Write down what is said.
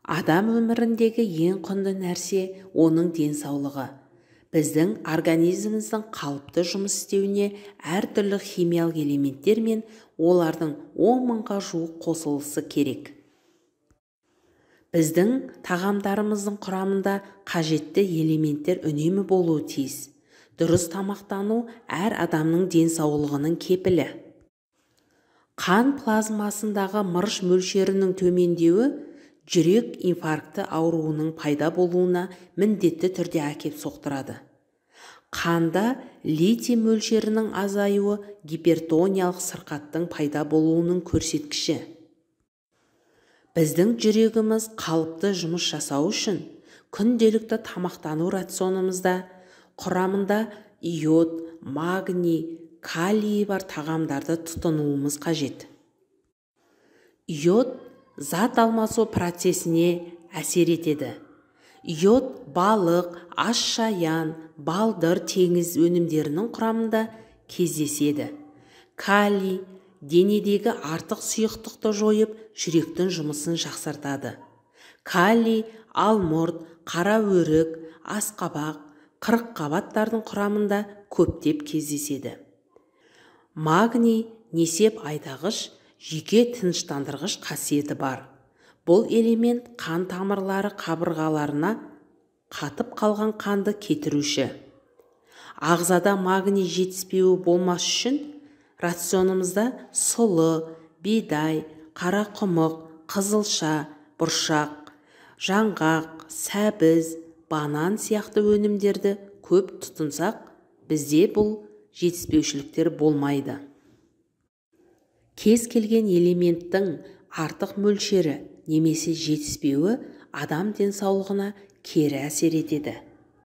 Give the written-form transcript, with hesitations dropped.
Адам өміріндегі ең құнды нәрсе оның денсаулығы. Біздің организміміздің қалыпты жұмыс істеуіне әртүрлі химиялық элементтер мен олардың 10 мыңға жуық қосылысы керек. Біздің тағамдарымыздың құрамында қажетті элементтер үнемі болуы тиіс. Дұрыс тамақтану әр адамның денсаулығының кепілі. Қан плазмасындағы мырыш мөлшерінің төмендеуі жүрек инфаркті ауруының пайда болуына міндетті түрде әкеп соқтырады. Қанда литий мөлшерінің азаюы гипертониялық сырқаттың пайда болуының көрсеткіші. Біздің жүрегіміз қалыпты жұмыс жасау үшін күнделікті тамақтану рационымызда құрамында йод, магний, калий бар тағамдарды тұтынуымыз қажет. Йод зат алмасу процесіне әсер етеді. Йод балық, асшаян, балдыр теңіз өнімдерінің құрамында кездеседі. Калий денедегі артық сұйықтықты жойып, жүректің жұмысын жақсартады. Калий алмұрт, қара өрік, асқабақ, қырыққабаттардың құрамында көптеп кездеседі. Магний несеп айдағыш, жүйке тыныштандырғыш қасиеті бар. Бұл элемент қан тамырлары қабырғаларына қатып қалған қанды кетіруші. Ағзада магний жетіспеуі болмас үшін рационымызда сұлы, бидай, қарақұмық, қызылша, бұршақ, жаңғақ, сәбіз, банан сияқты өнімдерді көп тұтынсақ, бізде бұл жетіспеушіліктер болмайды. Кез келген элементтің артық мөлшері немесе жетіспеуі адам денсаулығына кері әсер етеді.